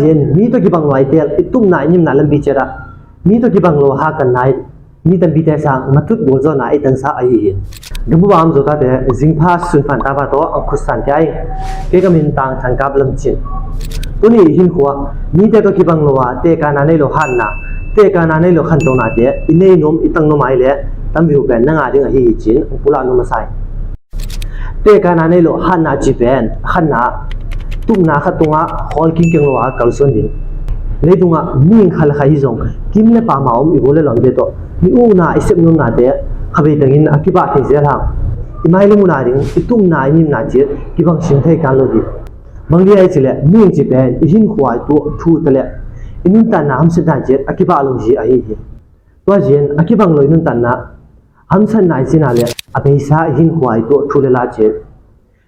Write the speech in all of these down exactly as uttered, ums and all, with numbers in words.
Tua ciangin mi tawh kibang lo a i teel, i tupna i ngimna lampi ciatah mi tawh kibang lo a hakanna in mi tampite sang matut gualzawhna i tangsak ahi hi. Gambuba om Zotate, zingpha Sunphan tapa tawh a khutsan te ai. Kei ka min Tang Thangkap Lamcin. Tuni i hinkhua mite tawh kibang lo a tekana nei lo hatna, tekana nei lo khantohnate i nei nuam i tang nuam ai le tampi uh pen na ngah ding ahi hi ci-in hong pulak nuam a sa hi. Tekana nei lo hatna ci pen khatna, tupna khat tungah khawl kingkeng lo a kalsuan ding. Leitungah mihing khat le khat hi zong kim le pam a om i gol le lawmte tawh mi ukna i sep nuamnate khavei tengin a kibah thei zel hang. I mai le muna ding i tupna i ngimna ciat kibang sim thei kan lo hi. Bang dia i cileh mihing ci pen i hinkhua i tuah thu taleh i nuntakna hamsatna ciat a kibah lo hi ahi hi. Tua ciangin a kibang lo i nuntakna hamsatna i cina le a beisa i hinkhua i tuah thu le la ciat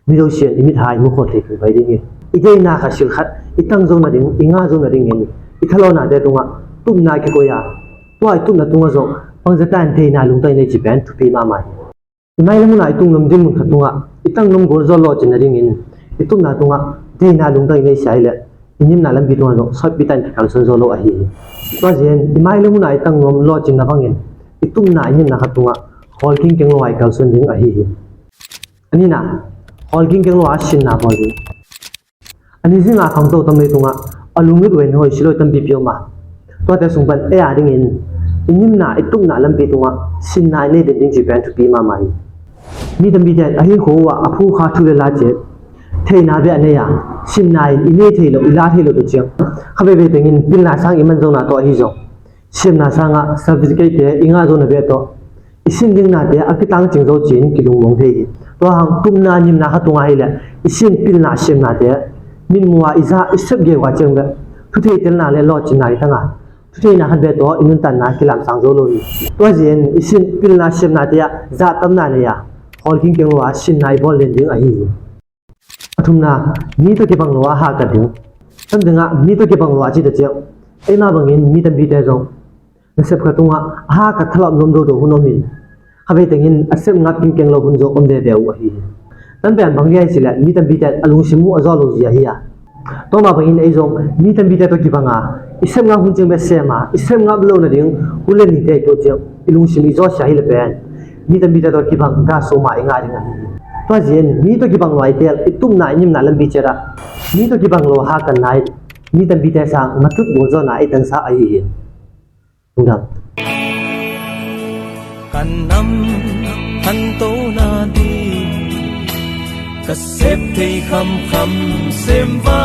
mi zosian i mithai mukhawh thei khin pai ding hi. I deina khat sil khat i tang zo nading, i ngah zo nadingin i thalawnate tungah tupna kikoih a, tua i tupna tungah zong bangzah tan deina lungtang i nei ci pen thupi mahmah hi. I mai le muna i tunglam dinmun khat tungah i tang nuam gualzawh lawhcin nadingin i tupna tungah deina lungtang i nei sia hi leh i ngimna lampi tungah zong sawtpi tan kikalsuan zo lo ahi hi. Tua ciangin i mai le muna i tang nuam lawhcinna bangin i tupna i ngimna khat tungah khawl kingkeng lo a i kalsuan ding ahi hi. A nihna, khawl kingkeng lo a sinna bawl ding. A ni zing a khangto tam leitungah a lunglut uh in hoih si lo tampipi om a, tuate sung pan ei a dingin i ngimna i tupna lampi tungah sinna i nei den ding ci pen thupi mahmah hi. Mi tampite a hinkhua uh ah a phukha thu le la ciat theihna beh a nei a, sinna in i nei thei lo, i la thei lo tawh ciang khaveivei tengin pilna sang i man zona tawh ahi zong, siamna sangah certificate te i ngah zona beh tawh i sin dingnate a kitangcing zo ci-in kilungmuang thei hi. Tua hang tupna ngimna khat tungah hi leh i sin pilna siamnate mitmuh a i zah i sep geu a ciang beh thuthei telna le lawhcinna i tang a, thutheina khat beh tawh i nuntakna kilamsang zo lo hi. Tua ciangin i sin pilna siamnate ah zahtamna nei a, khawl kingkeng lo a sinna i bawl den ding ahi hi. A thumna, mi tawh kibang lo a hakat ding. Tamdingah mi tawh kibang lo a cih ta ciang eima bangin mi tampite zong nasep khat tungah a hakat thalawp nuam dodo hun om in khavei tengin a sep ngap kingkeng lo hun zong om veve uh ahi hi. Tampian bang liai cileh mi tampite a lungsim uh a zawh lo zia hi a, tua mah bangin ei zong mi tampite tawh kibang a i sep ngap hun ciang beh sem a, i sep ngap lo nading hun le nite i tuah ciang i lungsim i zawhsia hi le pen mi tampite tawh kibang gah sawm a i ngah ding ahi hi. Tua ciangin mi tawh kibang lo a i teel, i tupna i ngimna lampi ciatah mi tawh kibang lo a hakanna in mi tampite sang matut gualzawhna i tangsak ahi hi. Lungdam. Kan nam khantohna ding ka sep thei khamkham sem va.